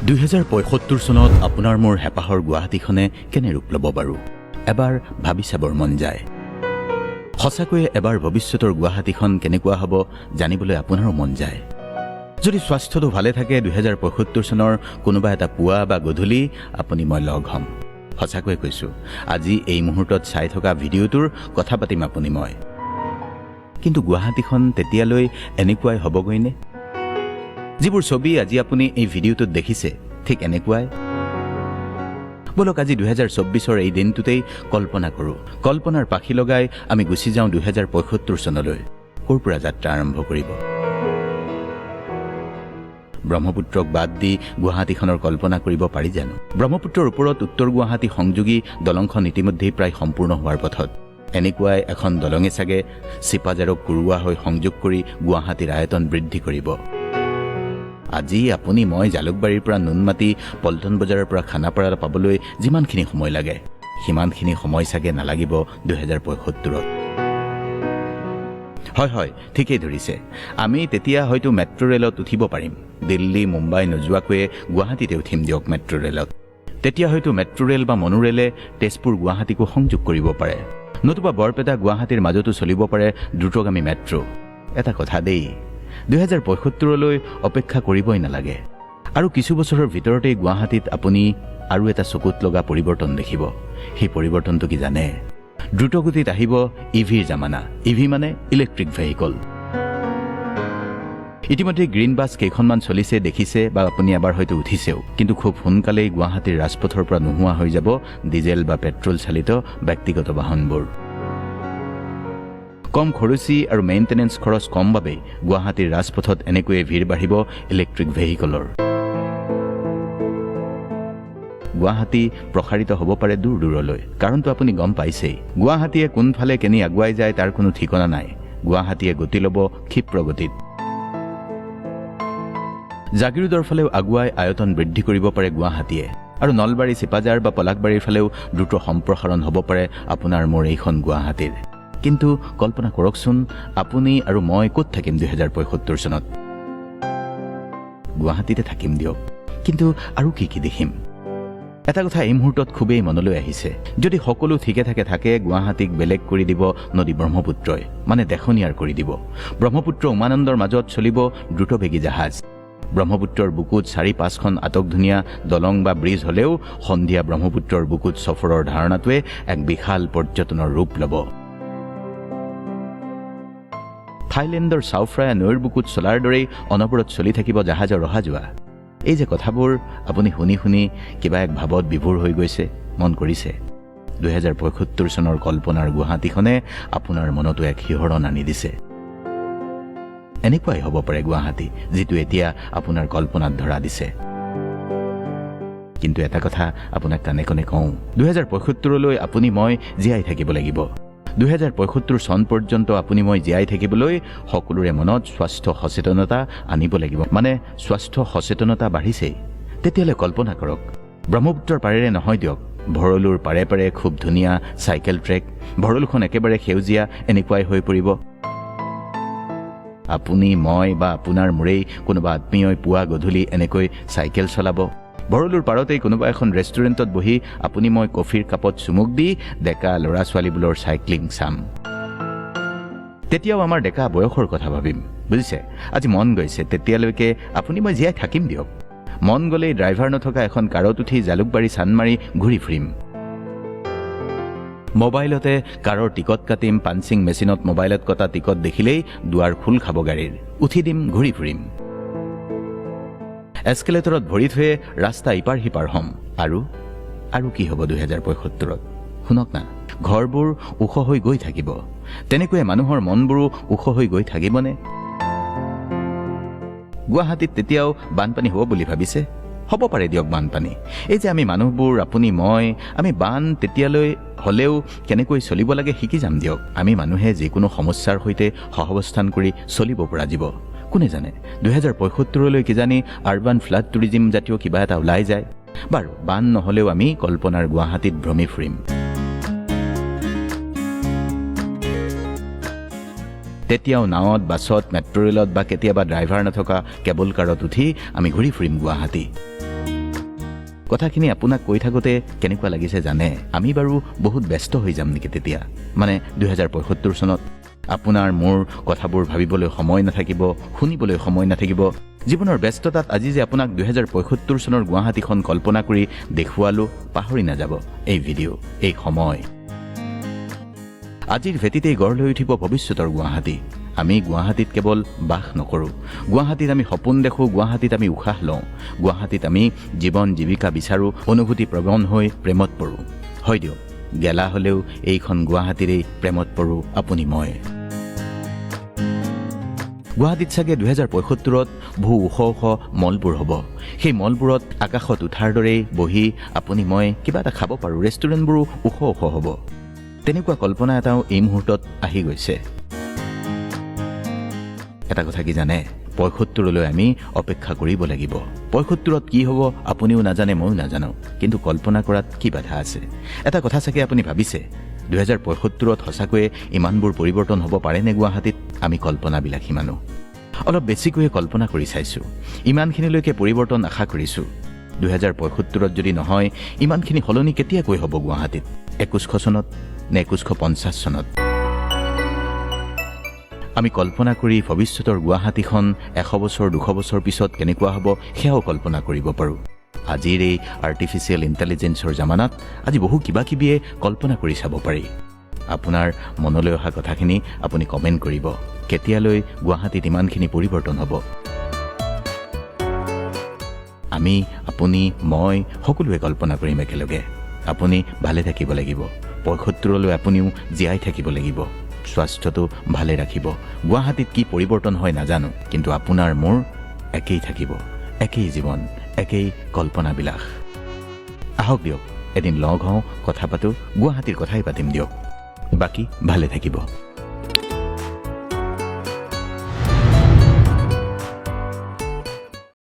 2075 চনত আপোনাৰ মোৰ হেঁপাহৰ গুৱাহাটীখনে কেনে ৰূপ ল'ব বাৰু, এবাৰ ভাবি চাবৰ মন যায়। সঁচাকৈয়ে এবাৰ ভৱিষ্যতৰ গুৱাহাটীখন কেনেকুৱা হ'ব জানিবলৈ আপোনাৰো মন যায়। যদি স্বাস্থ্যটো ভালে থাকে, 2075 চনৰ কোনোবা এটা পুৱা বা গধূলি আপুনি মই লগ হ'ম। সঁচাকৈয়ে কৈছোঁ, আজি এই মুহূৰ্তত চাই থকা ভিডিঅ'টোৰ কথা পাতিম আপুনি মই। কিন্তু গুৱাহাটীখন তেতিয়ালৈ এনেকুৱাই হ'বগৈনে, যিবোৰ ছবি আজি আপুনি এই ভিডিঅ'টোত দেখিছে, ঠিক এনেকুৱাই? ব'লক, আজি 2024ৰ এই দিনটোতেই কল্পনা কৰোঁ। কল্পনাৰ পাখি লগাই আমি গুচি যাওঁ 2075 চনলৈ। ক'ৰ পৰা যাত্ৰা আৰম্ভ কৰিব? ব্ৰহ্মপুত্ৰক বাদ দি গুৱাহাটীখনৰ কল্পনা কৰিব পাৰি জানো? ব্ৰহ্মপুত্ৰৰ ওপৰত উত্তৰ গুৱাহাটী সংযোগী দলংখন ইতিমধ্যেই প্ৰায় সম্পূৰ্ণ হোৱাৰ পথত। এনেকুৱাই এখন দলঙে চাগে চিপাঝাৰক কুৰুৱা হৈ সংযোগ কৰি গুৱাহাটীৰ আয়তন বৃদ্ধি কৰিব। আজি আপুনি মই জালুকবাৰীৰ পৰা নুনমাটি, পল্টন বজাৰৰ পৰা খানাপাৰা পাবলৈ যিমানখিনি সময় লাগে, সিমানখিনি সময় চাগে নালাগিব 2075ত। হয় হয়, ঠিকেই ধৰিছে। আমি তেতিয়া হয়তো মেট্ৰ' ৰেলত উঠিব পাৰিম। দিল্লী, মুম্বাই নোযোৱাকৈয়ে গুৱাহাটীতে উঠিম দিয়ক মেট্ৰ' ৰেলত। তেতিয়া হয়তো মেট্ৰ' ৰেল বা মনোৰেলে তেজপুৰ গুৱাহাটীকো সংযোগ কৰিব পাৰে, নতুবা বৰপেটা গুৱাহাটীৰ মাজতো চলিব পাৰে দ্ৰুতগামী মেট্ৰ'। এটা কথা দেই, 2075লৈ অপেক্ষা কৰিবই নালাগে। আৰু কিছু বছৰৰ ভিতৰতেই গুৱাহাটীত আপুনি আৰু এটা চকুত লগা পৰিৱৰ্তন দেখিব। সেই পৰিৱৰ্তনটো কি জানে? দ্ৰুতগতিত আহিব ইভিৰ জামানা। ইভি মানে ইলেক্ট্ৰিক ভেহিকল। ইতিমধ্যে গ্ৰীণ বাছ কেইখনমান চলিছে, দেখিছে বা আপুনি এবাৰ হয়তো উঠিছেও। কিন্তু খুব সোনকালেই গুৱাহাটীৰ ৰাজপথৰ পৰা নোহোৱা হৈ যাব ডিজেল বা পেট্ৰল চালিত ব্যক্তিগত বাহনবোৰ। কম খৰচী আৰু মেইনটেনেন্স খৰচ কম বাবেই গুৱাহাটীৰ ৰাজপথত এনেকৈয়ে ভিৰ বাঢ়িব ইলেক্ট্ৰিক ভেহিকলৰ। গুৱাহাটী প্ৰসাৰিত হ'ব পাৰে দূৰ দূৰলৈ। কাৰণটো আপুনি গম পাইছেই। গুৱাহাটীয়ে কোনফালে কেনি আগুৱাই যায়, তাৰ কোনো ঠিকনা নাই। গুৱাহাটীয়ে গতি ল'ব ক্ষীপ্ৰ গতিত। জাগিৰোডৰ ফালেও আগুৱাই আয়তন বৃদ্ধি কৰিব পাৰে গুৱাহাটীয়ে আৰু নলবাৰী, চিপাঝাৰ বা পলাশবাৰীৰ ফালেও দ্ৰুত সম্প্ৰসাৰণ হ'ব পাৰে আপোনাৰ মোৰ এইখন গুৱাহাটীৰ। কিন্তু কল্পনা কৰকচোন, আপুনি আৰু মই ক'ত থাকিম 2075 চনত? গুৱাহাটীতে থাকিম দিয়ক, কিন্তু আৰু কি কি দেখিম? এটা কথা এই মুহূৰ্তত খুবেই মনলৈ আহিছে। যদি সকলো ঠিকে ঠাকে থাকে, গুৱাহাটীক বেলেগ কৰি দিব নদী ব্ৰহ্মপুত্ৰই, মানে দেখনিয়াৰ কৰি দিব। ব্ৰহ্মপুত্ৰ উমানন্দৰ মাজত চলিব দ্ৰুতবেগী জাহাজ। ব্ৰহ্মপুত্ৰৰ বুকুত চাৰি পাঁচখন আটকধুনীয়া দলং বা ব্ৰিজ হ'লেও সন্ধিয়া ব্ৰহ্মপুত্ৰৰ বুকুত চফৰৰ ধাৰণাটোৱে এক বিশাল পৰ্যটনৰ ৰূপ ল'ব। থাইলেণ্ডৰ চাউফ্ৰায়া নৈৰ বুকুত চলাৰ দৰেই অনবৰত চলি থাকিব জাহাজৰ অহা যোৱা। এই যে কথাবোৰ আপুনি শুনি শুনি কিবা এক ভাৱত বিভোৰ হৈ গৈছে, মন কৰিছে? 2075 চনৰ কল্পনাৰ গুৱাহাটীখনে আপোনাৰ মনতো এক শিহৰণ আনি দিছে। এনেকুৱাই হ'ব পাৰে গুৱাহাটী, যিটো এতিয়া আপোনাৰ কল্পনাত ধৰা দিছে। কিন্তু এটা কথা আপোনাক কাণে কাণে কওঁ, 2075লৈ আপুনি মই জীয়াই থাকিব লাগিব। 2075 চন পৰ্যন্ত আপুনি মই জীয়াই থাকিবলৈ সকলোৰে মনত স্বাস্থ্য সচেতনতা আনিব লাগিব। মানে স্বাস্থ্য সচেতনতা বাঢ়িছেই। তেতিয়াহ'লে কল্পনা কৰক, ব্ৰহ্মপুত্ৰৰ পাৰেৰে নহয় দিয়ক, ভৰলুৰ পাৰে পাৰে খুব ধুনীয়া চাইকেল ট্ৰেক, ভৰলুখন একেবাৰে সেউজীয়া এনেকুৱাই হৈ পৰিব। আপুনি মই বা আপোনাৰ মোৰেই কোনোবা আত্মীয়ই পুৱা গধূলি এনেকৈ চাইকেল চলাব। ভৰলুৰ পাৰতেই কোনোবা এখন ৰেষ্টুৰেণ্টত বহি আপুনি মই কফিৰ কাপত চুমুক দি ডেকা ল'ৰা ছোৱালীবোৰৰ চাইক্লিং চাম। তেতিয়াও আমাৰ ডেকা বয়সৰ কথা ভাবিম, বুজিছে? আজি মন গৈছে, তেতিয়ালৈকে আপুনি মই জীয়াই থাকিম দিয়ক। মন গ'লেই ড্ৰাইভাৰ নথকা এখন কাৰত উঠি জালুকবাৰী, চানমাৰি ঘূৰি ফুৰিম। মোবাইলতে কাৰৰ টিকট কাটিম। পাঞ্চিং মেচিনত মোবাইলত কটা টিকট দেখিলেই দুৱাৰ খোল খাব গাড়ীৰ, উঠি দিম, ঘূৰি ফুৰিম। এস্কেলেটৰত ভৰি থৈয়ে ৰাস্তা ইপাৰ সিপাৰ হ'ম। আৰু আৰু কি হ'ব 2075ত, শুনক না। ঘৰবোৰ ওখ হৈ গৈ থাকিব, তেনেকৈয়ে মানুহৰ মনবোৰো ওখ হৈ গৈ থাকিবনে? গুৱাহাটীত তেতিয়াও বানপানী হ'ব বুলি ভাবিছে? হ'ব পাৰে দিয়ক বানপানী। এই যে আমি মানুহবোৰ, আপুনি মই, আমি বান তেতিয়ালৈ হ'লেও কেনেকৈ চলিব লাগে শিকি যাম দিয়ক। আমি মানুহে যিকোনো সমস্যাৰ সৈতে সহাৱস্থান কৰি চলিব পৰা জীৱ। কোনে জানে, 2075লৈ কিজানি আৰবান ফ্লাড টুৰিজিম জাতীয় কিবা এটা ওলাই যায়। বাৰু, বান নহ'লেও আমি কল্পনাৰ গুৱাহাটীত ভ্ৰমি ফুৰিম। তেতিয়াও নাৱত, বাছত, মেট্ৰ' ৰেলত বা কেতিয়াবা ড্ৰাইভাৰ নথকা কেবল কাৰত উঠি আমি ঘূৰি ফুৰিম গুৱাহাটী। কথাখিনি আপোনাক কৈ থাকোঁতে কেনেকুৱা লাগিছে জানে? আমি বাৰু বহুত ব্যস্ত হৈ যাম নেকি তেতিয়া? মানে 2075 চনত আপোনাৰ মোৰ কথাবোৰ ভাবিবলৈ সময় নাথাকিব, শুনিবলৈ সময় নাথাকিব জীৱনৰ ব্যস্ততাত। আজি যে আপোনাক 2075 চনৰ গুৱাহাটীখন কল্পনা কৰি দেখুৱালোঁ, পাহৰি নাযাব এই ভিডিঅ', এই সময়। আজিৰ ভেটিতেই গঢ় লৈ উঠিব ভৱিষ্যতৰ গুৱাহাটী। আমি গুৱাহাটীত কেৱল বাস নকৰোঁ, গুৱাহাটীত আমি সপোন দেখোঁ, গুৱাহাটীত আমি উশাহ লওঁ, গুৱাহাটীত আমি জীৱন জীৱিকা বিচাৰোঁ, অনুভূতি প্ৰৱণ হৈ প্ৰেমত পৰোঁ। হয় দিয়ক, গেলা হ'লেও এইখন গুৱাহাটীৰেই প্ৰেমত পৰোঁ আপুনি মই। গুৱাহাটীত চাগে 2075ত বহু ওখ ওখ মলবোৰ হ'ব। সেই মলবোৰত আকাশত উঠাৰ দৰেই বহি আপুনি মই কিবা এটা খাব পাৰোঁ। ৰেষ্টুৰেণ্টবোৰো ওখ ওখ হ'ব। তেনেকুৱা কল্পনা এটাও এই মুহূৰ্তত আহি গৈছে। এটা কথা কি জানে? 75লৈ আমি অপেক্ষা কৰিব লাগিব। 75ত কি হ'ব আপুনিও নাজানে, ময়ো নাজানো, কিন্তু কল্পনা কৰাত কি বাধা আছে? এটা কথা চাগে আপুনি ভাবিছে, 2075ত সঁচাকৈয়ে ইমানবোৰ পৰিৱৰ্তন হ'ব পাৰেনে গুৱাহাটীত? আমি কল্পনাবিলাসী মানুহ, অলপ বেছিকৈয়ে কল্পনা কৰি চাইছোঁ। ইমানখিনিলৈকে পৰিৱৰ্তন আশা কৰিছোঁ। 2075ত যদি নহয়, ইমানখিনি সলনি কেতিয়াকৈ হ'ব গুৱাহাটীত? 2100 চনত নে 2150 চনত? আমি কল্পনা কৰি ভৱিষ্যতৰ গুৱাহাটীখন 100 বছৰ, 200 বছৰ পিছত কেনেকুৱা হ'ব সেয়াও কল্পনা কৰিব পাৰোঁ। আজিৰ এই আৰ্টিফিচিয়েল ইণ্টেলিজেঞ্চৰ জামানাত আজি বহু কিবা কিবিয়ে কল্পনা কৰি চাব পাৰি। আপোনাৰ মনলৈ অহা কথাখিনি আপুনি কমেণ্ট কৰিব। কেতিয়ালৈ গুৱাহাটীত ইমানখিনি পৰিৱৰ্তন হ'ব? আমি, আপুনি, মই সকলোৱে কল্পনা কৰিম একেলগে। আপুনি ভালে থাকিব লাগিব। 75লৈ আপুনিও জীয়াই থাকিব লাগিব। স্বাস্থ্যটো ভালে ৰাখিব। গুৱাহাটীত কি পৰিৱৰ্তন হয় নাজানো, কিন্তু আপোনাৰ মোৰ একেই থাকিব, একেই জীৱন, একেই কল্পনাবিলাস। আহক দিয়ক, এদিন লগ হওঁ, কথা পাতোঁ, গুৱাহাটীৰ কথাই পাতিম দিয়ক। বাকী ভালে থাকিব।